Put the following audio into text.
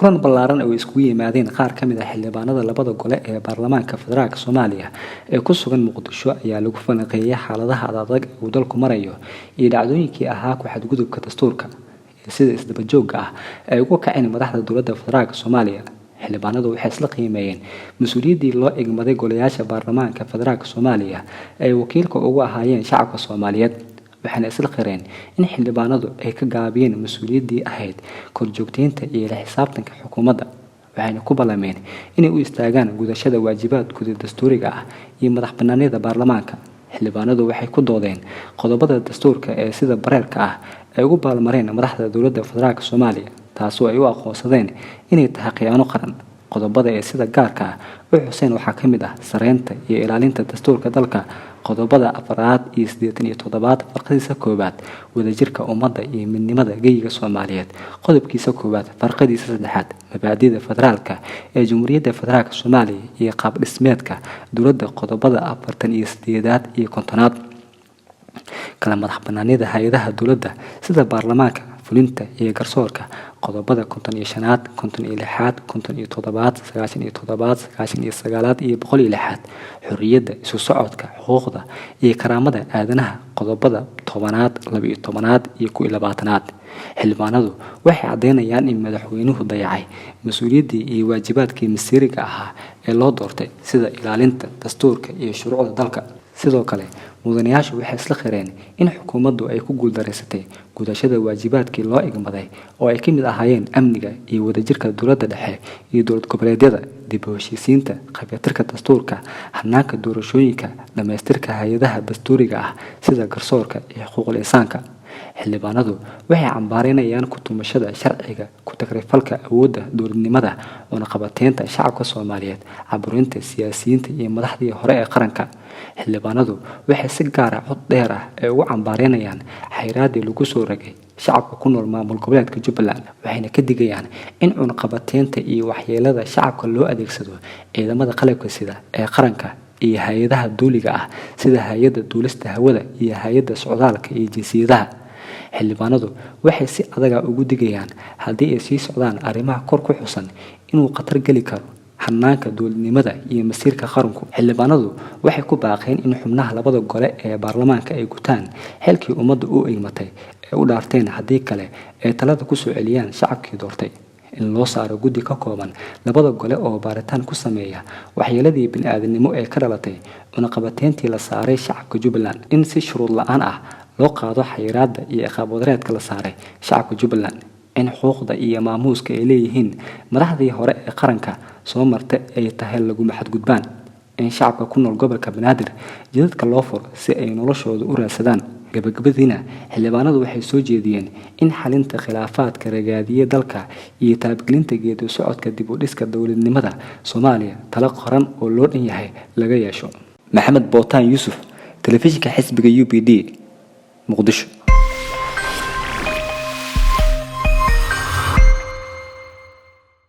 Kulan ballaaran oo iskugu yimaadeen qaar ka mid ah xildhibaanada labada gole ee baarlamaanka federaalka Soomaaliya ee ku sugan Muqdisho ayaa lagu falanqeeyay xaaladaha adag ee uu dalku marayo iyo dhacdooyinkii ahaa ku xadgudubka dastuurka ee sida isdaba joogga ah ay ugu kaceen madaxda dowladda federaalka Soomaaliya. Xildhibaanadu waxay isla qiimeeyeen mas-uuliyaddii loo igmaday golayaasha baarlamaanka federaalka Soomaaliya ay wakiilka ugu ahaayeen shacabka Soomaaliyeed, waxaana isla qireen in xildhibaanadu ay ka gaabiyeen mas-uuliyaddii ahayd korjoogteynta iyo la xisaabtanka xukuumadda, waxayna ku ballameen inay u istaagaan gudashada waajibaadkooda dastuuriga ah iyo madax bannaanida baarlamaanka. Xildhibaanadu waxay ku doodeen qodobada dastuurka ee sida bareerka ah ay ugu baalmareen madaxda dowladda federaalka Soomaaliya, taasoo ay u aqoonsadeen inay tahay khiyaano qaran. Qodobada ee sida gaarka ah u xuseen waxaa ka mid ah sareynta iyo ilaalinta dastuurka dalka, qodobada 4aad iyo 87aad farqadiisa 1aad, wadajirka ummadda iyo midnimada geyiga Soomaaliyeed, qodobkiisa 1aad farqadiisa 3aad, mabaadida federaalka ee Jamhuuriyadda Federaalka Soomaaliya iyo qaab dhismeedka dowladda, qodobada 48aad iyo 50aad, kala madax banaanida hay-adaha dowladda sida baarlamaanka, fulinta iyo garsoorka, qodobada 55aad, 56aad, 57aad, 97aad, 99aad iyo 106aad, xorriyadda isu socodka, xuquuqda iyo karaamada aadanaha, qodobada 10aad, 12aad iyo 21aad. Xildhibaanadu waxay caddeynayaan in madaxweynuhu dayacay mas-uuliyaddii iyo waajibaadkii masiiriga ahaa ee loo doortay, sida ilaalinta dastuurka iyo shuruucda dalka. Sidoo kale mudanayaashu waxay isla qireen in xukuumaddu ay ku guuldareysatay gudashada waajibaadkii loo igmaday oo ay ka mid ahaayeen amniga iyo wadajirka dowladda dhexe iyo dowlad goboleedyada, dib u heshiisiinta, qabyaatirka dastuurka, hanaanka doorashooyinka, dhammaystirka hay-adaha dastuuriga ah sida garsoorka iyo xuquuqul insaanka. Xildhibaanadu waxay cambaareynayaan ku tumashada sharciga, ku tagrifalka awoodda dowladnimada, cunaqabateynta shacabka Soomaaliyeed, caburinta siyaasiyiinta iyo madaxdii hore ee qaranka. Xildhibaanadu waxay si gaara cod dheer ah ay ugu cambaareynayaan xayraadii lagu soo ragay shacabka ku nool maamul goboleedka Jubbaland, waxayna ka digayaan in cunaqabateynta iyo waxyeelada shacabka loo adeegsado ciidamada qalabka sida ee qaranka iyo hay-adaha duuliga ah sida hay-adda duulista hawada iyo hay-adda socdaalka iyo jinsiyadaha. Xildhibaanadu waxay si adaga ugu digayaan haddii ay sii socdaan arrimaha kor ku xusan inuu khatar geli karo hanaanka dowladnimada iyo masiirka qaranku. Xildhibaanadu waxay ku baaqeen in xubnaha labada gole ee baarlamaanka ay gutaan xilkii ummadda u igmatay ee u dhaarteen, haddii kale ay talada kusoo celiyaan shacabkii doortay. In loo saaro guddi ka kooban labada gole oo baaritaan ku sameeya waxyeeladii bini-aadanimo ee ka dhalatay cunaqabateyntii la saaray shacabka Jubbaland. In si shuruud la-aan ah loo qaado xayiraadda iyo ciqaab wadareedka la saaray shacabka Jubbaland. In xuquuqda iyo maamuuska ay leeyihiin madaxdii hore ee qaranka soo marta ay tahay laguma xadgudbaan. In shacabka ku nool gobolka Banaadir jidadka loo furo si ay noloshooda u raadsadaan. Gabagabadiina xildhibaanadu waxay soo jeediyeen in xalinta khilaafaadka ragaadiye dalka iyo taabgelinta geedi socodka dib u dhiska dowladnimada Soomaaliya talo qoran oo loo dhan yahay laga yeesho. Maxamed Bootaan Yuusuf, telefishinka xisbiga UBD, Muqdisho.